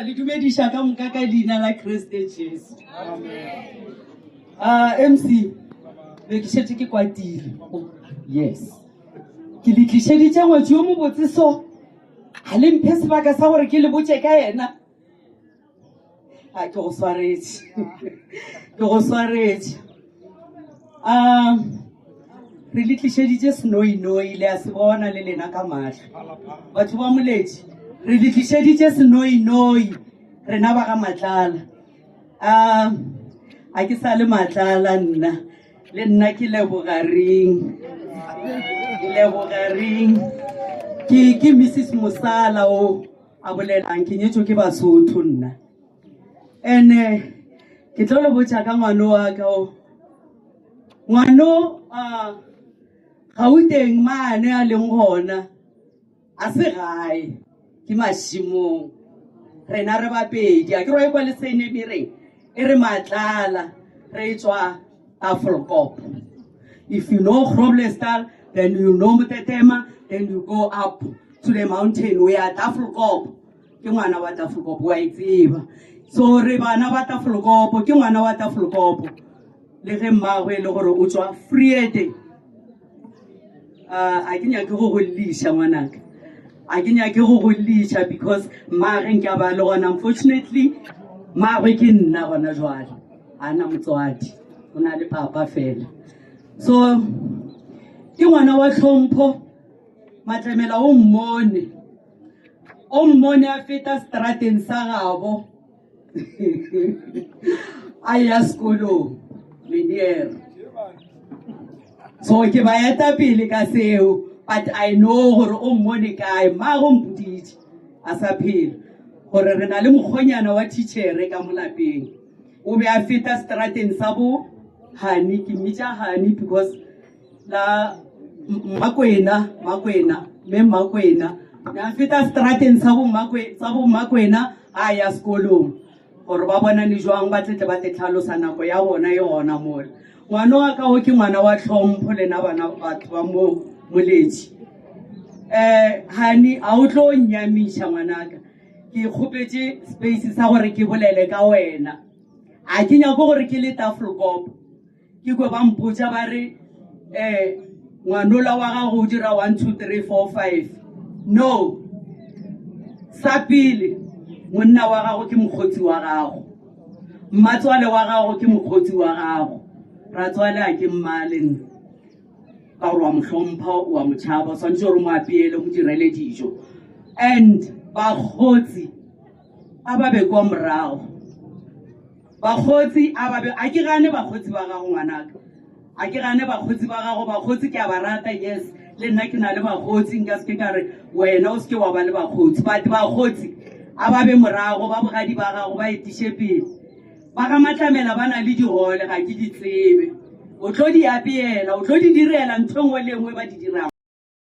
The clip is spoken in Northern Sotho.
Ke a le dumediša ka moka ka leina la Kriste Jesu. Uh, MC, be ke šetše ke kwatile. Yes. Ke le tlišeditše ngwetši yo mobotse so. Ga le mphe sebaka sa gore ke le botše ka yena. A ke go swaretše. Ke go swaretše. A re le tlišeditše senoinoi le a se bona le lena ka mahlo. Batho ba Moletši, re le tlišeditše senoinoi rena ba ga Matlala. A a ke sa le Matlala nna. Le nna ke lebogareng. Ke lebogareng. Ke ke Mrs Mosala o a bolelang ke nyetšwe ke Basotho nna. Ene ke tlo le botša ka ngwano wa ka o. Ngwano a Gauteng mane a leng gona a se gae ke mašimong. Rena re bapedi a ke rwa e kwa le sene mereng e re matlala re tswa Tafelkop. If you know Groblersdal, then you know Motetema, then you go up to the mountain. We are Tafelkop. Ke ngwana wa Tafelkop, wa e tseba. So re bana ba Tafelkop, ke ngwana wa Tafelkop. Le ge mmagwe e le gore o tswa Vrede. Uh, a ke nyake go go lliša ngwanaka. A ke nyake go go lliša because mmagwe nka ba le gona unfortunately mmagwe ke nna gona jwale. A na motswadi. O na le papa fela. So ke ngwana wa tlhompho matlemela o mmone. O mmone a feta strateng sa gabo. A ya sekolong meneer. So ke ba eta pele ka seo but I know gore o mmone kae mmago mpoditše a sa phela gore re na le mokgonyana wa teachere ka mo lapeng o be a feta strateng sa bo Hani ke mmitša Hani because la Mmakwena Mmakwena mme Mmakwena ne a feta strateng sa bo sa bo Mmakwena a ya sekolong gore ba bonane jwang ba tletle ba te tlhalosa nako ya bona e gona mola ngwana wa ka o ke ngwana wa tlhompho lena bana batho ba mo moletši um hani a o tlo nnyamiša ngwanaka ke kgopetše space sa gore ke bolele ka wena a ke nyako gore ke le tafelkop ke kwe ba mpotša ba re um ngwanola wa gago o dira 1 2 3 4 5 no sa pele monna wa gago ke mokgotsi wa gago mmatswale wa gago ke mokgotsi wa gago ratswale a ke mmale nna ka gore wa mo hlompha wa mo tšhaba o swanetše gore o mo apeele o mo direle dijo and bakgotsi a ba be kwa morago bakgotsi a ba be a ke gane bakgotsi ba gago ngwanaka a ke gane bakgotsi ba gago bakgotsi ke a ba rata yes le nna ke na le bakgotsi nka seke ka re wena o seke wa ba le bakgotsi but bakgotsi a ba be morago ba bogadi ba gago ba etiše pele ba ga matlamela ba na le digole ga ke di tsebe o tlo di apeela o tlo di direla ntho e nngwe le e nngwe ba di dirago.